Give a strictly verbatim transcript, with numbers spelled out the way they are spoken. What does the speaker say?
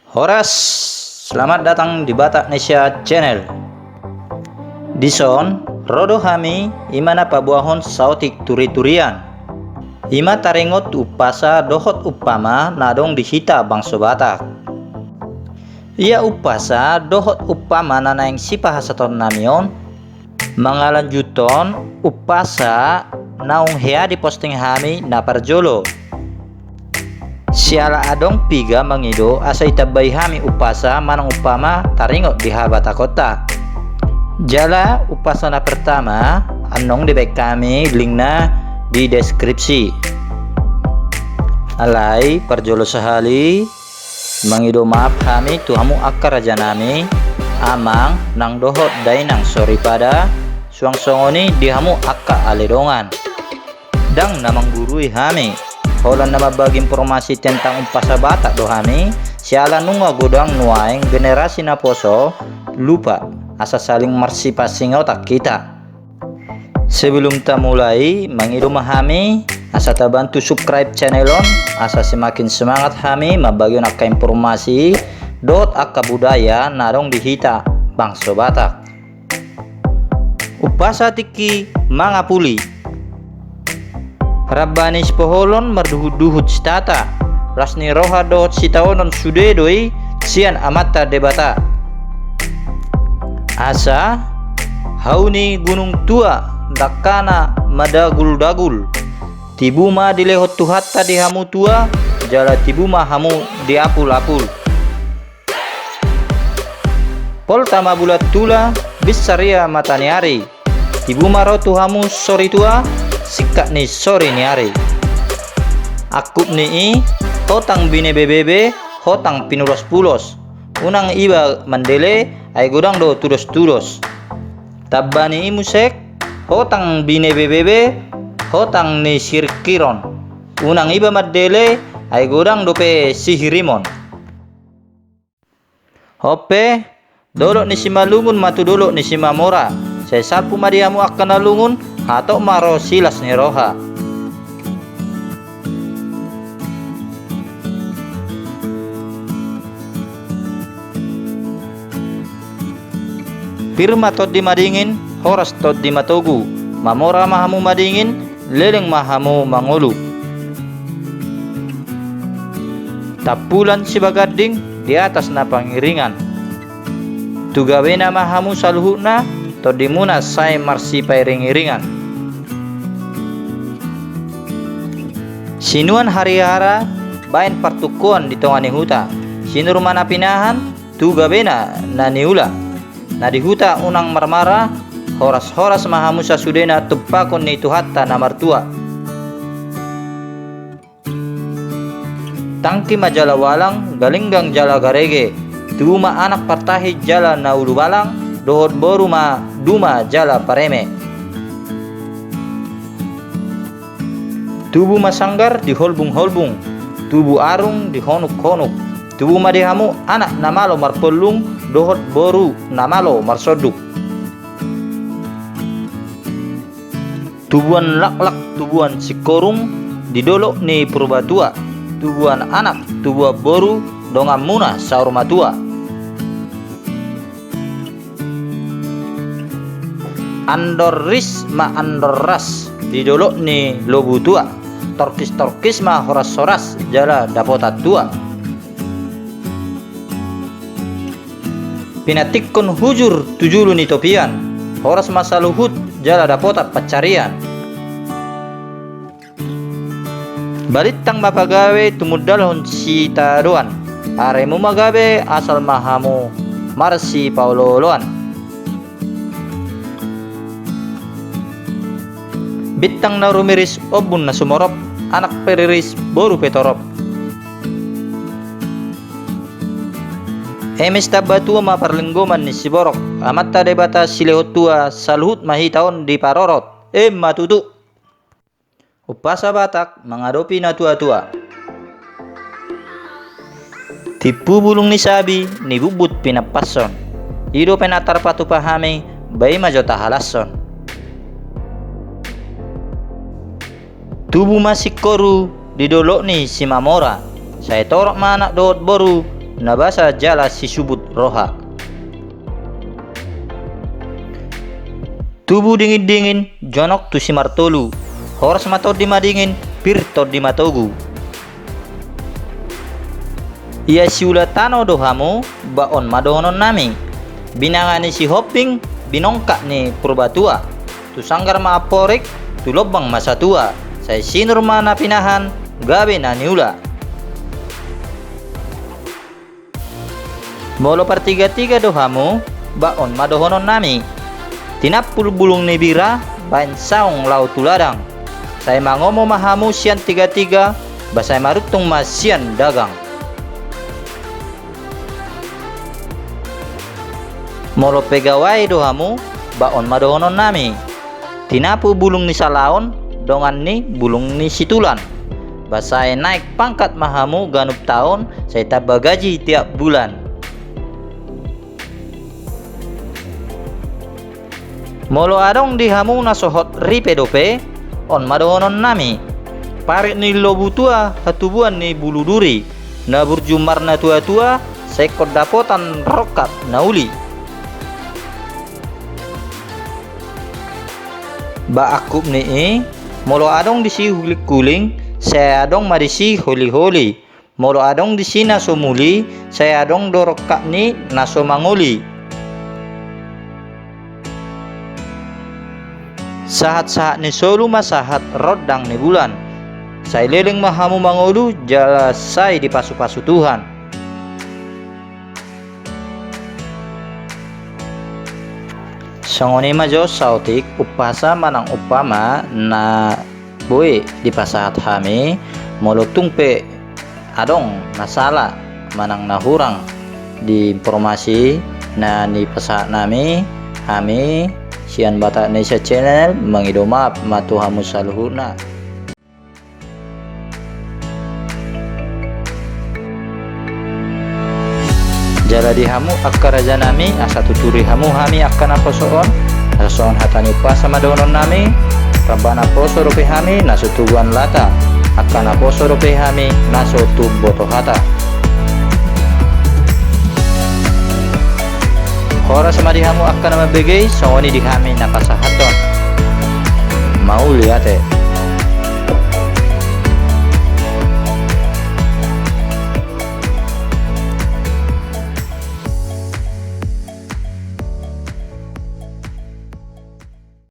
Horas, selamat datang di Batak Nesia Channel. Dison, ro do hami i ma na paboahon saotik turi-turian. I ma taringot umpasa dohot umpama na adong di hita bangso Batak. Ia umpasa dohot umpama na naeng sipasahatonnami on, mangalanjuthon umpasa naung hea diposting hami na parjolo. Siala adong piga mangido asa itambai hami umpasa manang umpama taringot di habatahonta. Jala umpasa na pertama, annon dibaen hami linkna di deskripsi. Alai parjolo sahali, mangido maaf hami tu hamu angka rajanami, amang nang dohot dainang soripada, suang songon i di hamu angka ale dongan. Ndang na manggurui hami, holan na mambagi informasi tentang umpasa Batak do hami, siala nunga godang nuaeng generasi naposo lupa, asa saling marsipasingotan hita. Sebelum tamulai, mangido ma hami asa tabantu subscribe channel on, asa semakin semangat hami mambagi on angka informasi dohot angka budaya na adong di hita bangso Batak. Umpasa tingki mangapuli. Ramba ni sipoholon marduhut-duhut sitata, las ni roha dohot sitaonon sude do i sian Amanta Debata. Asa hau ni gunung tua, dangkana madagul-dagul, tibu ma dilehon Tuhanta di hamu tua, jala tibu ma hamu diapul-apul. Polta ma bulan tula, binsar ia mata ni ari. Tibu ma ro tu hamu soritua, singkat ni sori ni ari. Angkup ni i, hotang binebebebe, hotang pinulos-pulos. Unang iba mandele, ai godang do tudos-tudos. Tamba ni i muse, hotang binebebebe, hotang ni sirikkiron. Unang iba mandele, ai godang dope sihirimon. On pe, dolok ni Simalungun ma tu dolok ni Simamora. Sai salpu ma di hamu angka na lungun, hatop ma ro silas ni roha. Pir ma tondi madingin, horas tondi matogu. Mamora ma hamu madingin, leleng ma hamu mangolu. Tampulan sibaganding di atas na pangiringan. Tu gabena ma hamu saluhutna, tondimuna sai marsipairing-iringan. Sinuan hariara baen partungkoan di tonga ni huta. Sinur ma na pinahan, tu gabena na niula. Na di huta unang marmara, horas-horas ma hamu sasudena tumpakon ni Tuhanta na martua. Tangki ma jala walang, galinggang jala garege. Tubu ma anak partahi jala na ulubalang, dohot boru ma duma jala pareme. Tubu ma sanggar di holbung-holbung, tubu arung di honuk-honuk. Tubu ma di hamu anak na malo marpollung, dohot boru na malo marsonduk. Tubuan laklak, tubuan singkoru, di dolok ni Purbatua. Tubuan anak, tubuan boru, donganmuna saur matua. Andor ris ma andor ras, di dolok ni Lobutua. Torkis-torkis ma horas-horas, jala dapotan tua. Pinantikkon hujur tu julu ni topian, horas ma saluhut jala dapotan pansarian. Balintang ma pagabe tumundalhon sitadoan, aremu ma gabe asal ma hamu marsipaolo-oloan. Bintang na rumiris, ombun na sumorop, anak pe riris, boru pe torop. Emes tamba tua ma parlinggoman ni siborok, Amanta Debata silehon tua, saluhut ma hita on diparorot. Emma tutu. Umpasa Batak mangadopi na tua-tua. Timpu bulung ni sabi, ni bumbut pinampashon. I dope na tarpatupa hami, ba i ma jo tahalashon. Tubu ma singkoru di dolok ni Simamora, sai torop ma anak dohot boru, na basa jala sisubut roha. Tubu dingin-dingin, jonok tu simartolu, horas ma tondi madingin, pir tondi matogu. Ia siula tano do hamu, ba on ma dohononnami. Binanga ni Sihombing, binongkak ni Purbatua. Tu sanggar ma amporik, tu lombang ma satua. Sai sinur ma na pinahan, gabe na niula. Molo partiga-tiga do hamu, ba on ma dohononnami. Tinampul bulung ni bira, baen saung laho tu ladang. Sai mangomo ma hamu sian tiga-tiga, ba sai maruntung ma sian dagang. Molo pe gawai do hamu, ba on ma dohononnami. Tinapu bulung ni salaon, dongan ni bulung ni situlan. Ba sai naek pangkat ma hamu ganup taon, sai tamba gaji tiap bulan. Molo adong di hamu na so hot ripe dope, on ma dohononnami. Parik ni lobu tua, hatubuan ni bulu duri. Na burju marnatua-tua, sai ingkon dapotan rongkap na uli. Ba angkup ni i, molo adong disi huling-huling, sai adong ma disi holi-holi. Molo adong disi na so muli, sai adong do rongkap ni na so mangoli. Sahat-sahat ni solu ma sahat rondang ni bulan. Sai leleng ma hamu mangolu, jala sai dipasu-pasu Tuhan. Songon i ma jo saotik umpasa manang umpama na boi dipasahat hami, molo tung pe adong na sala manang na hurang di informasi na nipasahat nami, hami sian Batak Indonesia Channel mangido maaf ma tu hamu saluhutna. Jala di hamu angka raja nami, asa tuturi hamu hami angka naposo on, asa songon hata ni umpasa ma dohonon nami, ramba naposo dope hami na so tubuan lata, angka naposo dope hami na so tumboto hata. Horas ma di hamu angka na mambege i, songon i di hami na pasahathon. Mauliate.